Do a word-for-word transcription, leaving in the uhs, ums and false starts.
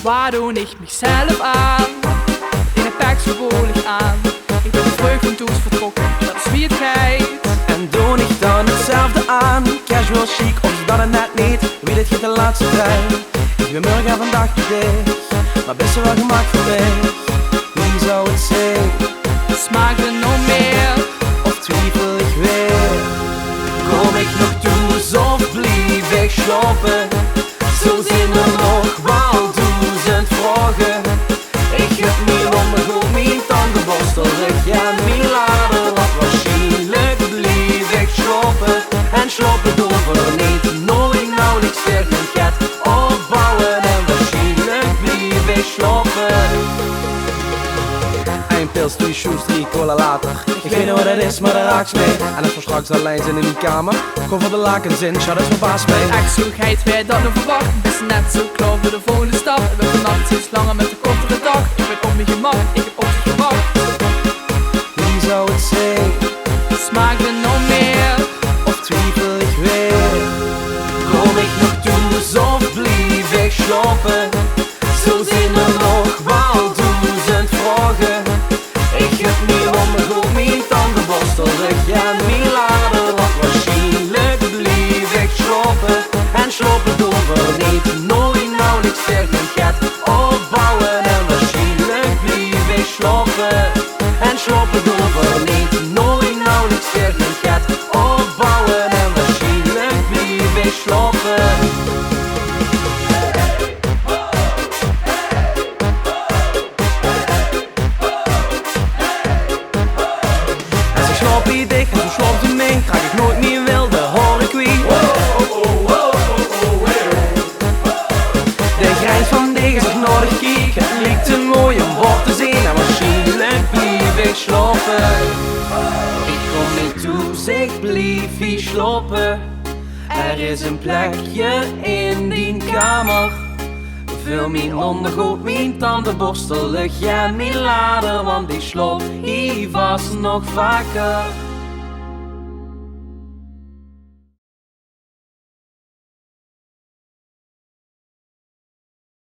Waat doon ich mich zelf aan? In 't pek zoe bolig aan. Ich bin te vreug van thoes vertrokke, dat is wie 't geit. En doon ich dan 'tzelfde aan, casual chic of is dat 't net neet, wie dat geit de laatste tied. Ich bin mörge en vandaag dich, mer bis se waal gemaak veur mich? Wie zou 't zeen? Smaak d'r nao mieë? Of twiefel ich weer? Kom ich nog thoes of blief ich slaope? Zoe zeen d'r nog waal doezend vraoge. Ich höb mien óndergood, mien tandeborstèl, rögk en mien lader, want waarsjienlik blief ich slaope. En slaope doon v'r neet, nooit, nauwliks, veer gaon get opbouwe en waarsjienlik blief ich slaope. Ein pils, twie sjoes, drie cola later. Ich weit neet waat 't is, mer dao raaks mei. En es v'r straks allein zeen in mien kamer, kóm v'r de lakens in, sjoe, dat verbaas mei. Ech zoe geit, wae dat noe verwach? Bis se net zoe klaor veur de volgende stap? Ich bin vannach steeds langer mit de kortere daag. Ich bin op mien gemak, ich höb op dich gewach. Wie zou 't zeen? Smaak d'r nao mieë? Of twiefel ich weer? Kom ich nog thoes of blief ich slaope? Zoe zeen d'r nog waal doezend vraoge. Ich höb mien óndergood, mien tandeborstèl, rögk en mien lader, want waarsjienlik blief ich slaope. En slaope doon v'r neet, nooit, nauwliks, veer gaon get opbouwe en waarsjienlik blief ich slaope. En slaope doon v'r neet, nooit, nauwliks, veer gaon get opbouwe en waarsjienlik blief ich slaope. Es ich slaop bie dich en doe slaops bie mich, raak ich nooit mien wilde haore kwiet. De grens van dich, es ich nao dich kiek, 't liek te mooi óm waor te zeen. En waarsjienlik blief ich slaope. Ich kóm neet thoes, ich blief hie slaope. D'r is ein plekje in dien kamer veur mien óndergood, mien tandeborstèl, rögk en mien lader, want ich slaop hie vas nog vaker.